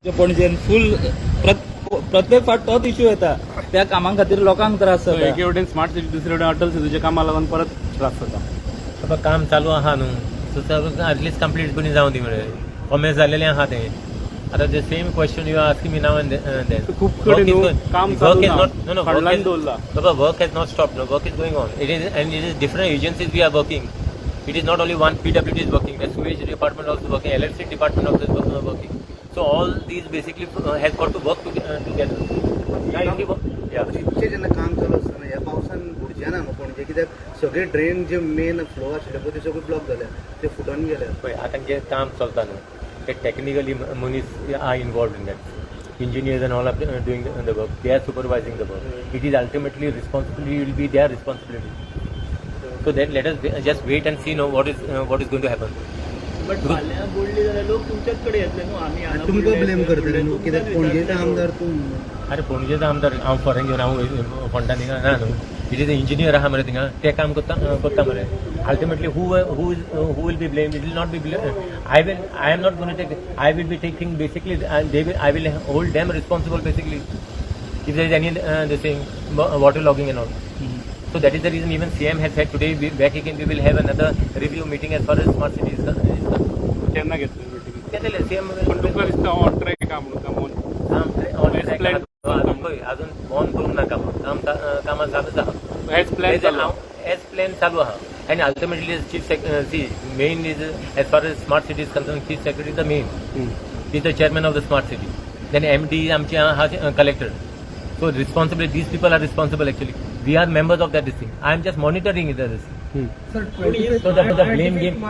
पणजेन फूल प्रत्येक फावट तोच इश्यू येता. त्या कामां खातीर लोकांक त्रास जाता. एके वटेन स्मार्ट सिटी, दुसरे वटेन अटल सेतूच्या कामाक लागून परत त्रास जाता. बाबा, काम चालू आहा न्हू, सो चालू एटलिस्ट कंप्लीट करून जावं दी मरे. कॉमेन्स जाल्लेलें आहा तें. आतां the same question you are asking me now and then. खूब कडेन न्हू काम चालू ना, फंडलान दवरला. बाबा, work has not stop, no. Work is going on. It is and it is different agencies we are working. It is not only one PWD is working, the sewage department also working, electric department also is working. So all these basically has got to work together. Now, if you yeah. इतकें जेन्ना काम चालू आसतना ह्या पावसान बुडचें ना न्हू पणजे? कित्याक सगळे ड्रेन जे मेन फ्लो आशिल्ले पळय, ते सगळे ब्लॉक जाल्या, ते फुटोन गेल्या. पळय, आतां जें काम चलता न्हू, ते टॅक्निकली मनीस are involved in that. Engineers and all are doing the work, they are supervising the work. It is ultimately responsibility will be their responsibility. So that let us just wait and see, no, what is going to happen. But फाल्यां बुडली जाल्यार लोक तुमच्याच कडेन येतले न्हू, आमी हांगा तुमकां बुडले, ब्लेम थंय करतले बुडले, न्हू, तुमकांच कित्याक पणजेचे विचारतले आमदार लोक. तूं. अरे, पणजेचो आमदार हांव फॉरेन घेवन हांव फोंडा थिंगा ना न्हू. It is engineer आहा मरे थिंगा, ते काम करता करता मरे. Ultimately, who will be blame? It will not be, I am not gonna take. I will be taking basically, they will I will hold them responsible basically if there is any this thing, water logging and all. So that is the reason even CM has said today, back again we will have another review meeting as far as smart city is concerned. केन्ना घेतले meeting? घेतले CM. पण तुमकां दिसता on track आहा म्हणून काम? On As track. Planned. अजून पळय, अजून ऑन करूंक ना काम. काम कामां चालूच आहा. एज प्लॅन चालू. एज प्लॅन चालू आहा. And ultimately chief, see, main is, as far as smart city is concern, chief secretary is the main, is the chairman of the smart city. Then MD आमचे आहा collector. So responsibility, these people are responsible actually. We are members of that thing. I am just monitoring it. Sir, So the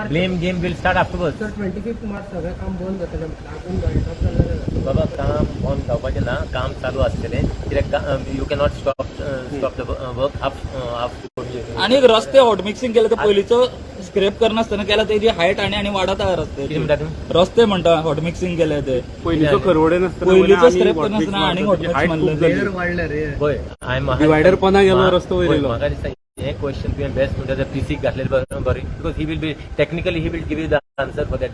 blame game will start afterwards. Sir, 25 March सगळें काम बंद जातलें म्हटलें, अजून joint जाल्लें. बाबा, काम बंद जावपाचें ना, काम चालू आसतलें. कित्याक you cannot stop the work half half. आणि एक रस्ते हॉट मिक्सिंग केले, ते पयलींचो स्क्रेप करनासतना केला, तेजी हायट आनी आनी वाडत आहा. कितें रस्त्याची. म्हणटा तूं? रस्ते म्हणटा, हॉट मिक्सिंग केले ते. पयलींचो खरवडे नासतना. पयलींचो scrape करनासतना आनी hot mix मारलें. लेयर वाडल्या रे. पळय, I am Divider पोंदा गेलो, रस्तो वयर येयलो. म्हाका दिसता हें क्वेश्चन तुवें बेस्ट म्हणटा पीसीक घातलेलें बरें, because he will be technically, he will give you the answer for that.